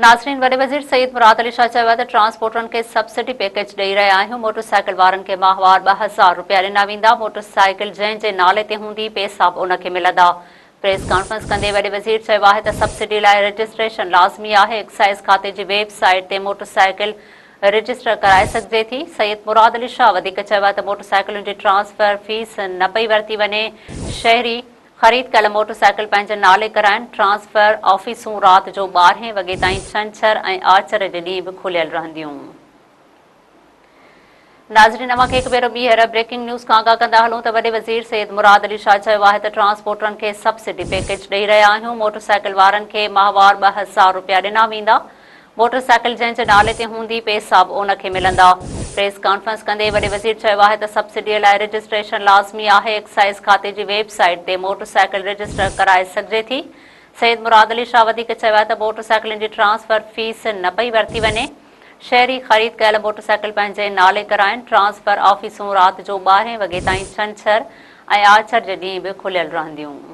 ناظرين وڏي وزير سيد مراد علي شاهه چيو آهي ته ٽرانسپورٽرن کي سبسڊي پيڪيج ڏئي رهيا آهيون، موٽر سائيڪل وارن کي ماهوار 2000 رپيا ڏنا ويندا، موٽر سائيڪل جنهن جي نالي تي هوندي پئسا به ان کي ملندا. پريس ڪانفرنس ڪندي وڏي وزير چيو آهي ته سبسڊي لاء رجسٽريشن لازمي آهي، ايڪسائيز کاتي جي ويب سائيٽ تي موٽر سائيڪل رجسٽر ڪرائي سگهجي ٿي. سيد مراد علي شاهه وڌيڪ چيو آهي ته موٽر سائيڪلن جي ٽرانسفر فيس نه پئي ورتي وڃي، شهري خريد ڪيل موٽر سائيڪل پنهنجي نالي ڪرائين، ٽرانسفر آفيسون رات جو ٻارهين وڳي تائين ڇنڇر ۽ آچر جي ڏينهن به کليل رهنديون. ناظرين اوهان کي هڪ ڀيرو ٻيهر بريڪنگ نيوز کان آگاهه ڪندا هلون ته وڏي وزير سيد مراد علي شاهه چيو آهي ته ٽرانسپورٽرن کي سبسڊي پيڪيج ڏئي رهيا آهيون، موٽر سائيڪل وارن کي ماهوار 2000 رپيا ڏنا ويندا، موٽر سائيڪل جنهن جي نالي تي هوندي پئسا به ان کي ملندا. پريس ڪانفرنس ڪندي وڏي وزير چيو آهي ته سبسڊي لاء رجسٽريشن لازمي آهي، ايڪسائيز کاتي جي ويب سائيٽ تي موٽر سائيڪل رجسٽر ڪرائي سگهجي ٿي. سيد مراد علي شاهه وڌيڪ چيو آهي ته موٽر سائيڪلن جي ٽرانسفر فيس نه پئي ورتي وڃي، شهري خريد ڪيل موٽر سائيڪل پنهنجي نالي ڪرائين، ٽرانسفر آفيسون رات جو ٻارهين وڳي تائين ڇنڇر ۽ آچر جي ڏينهن به کليل رهنديون.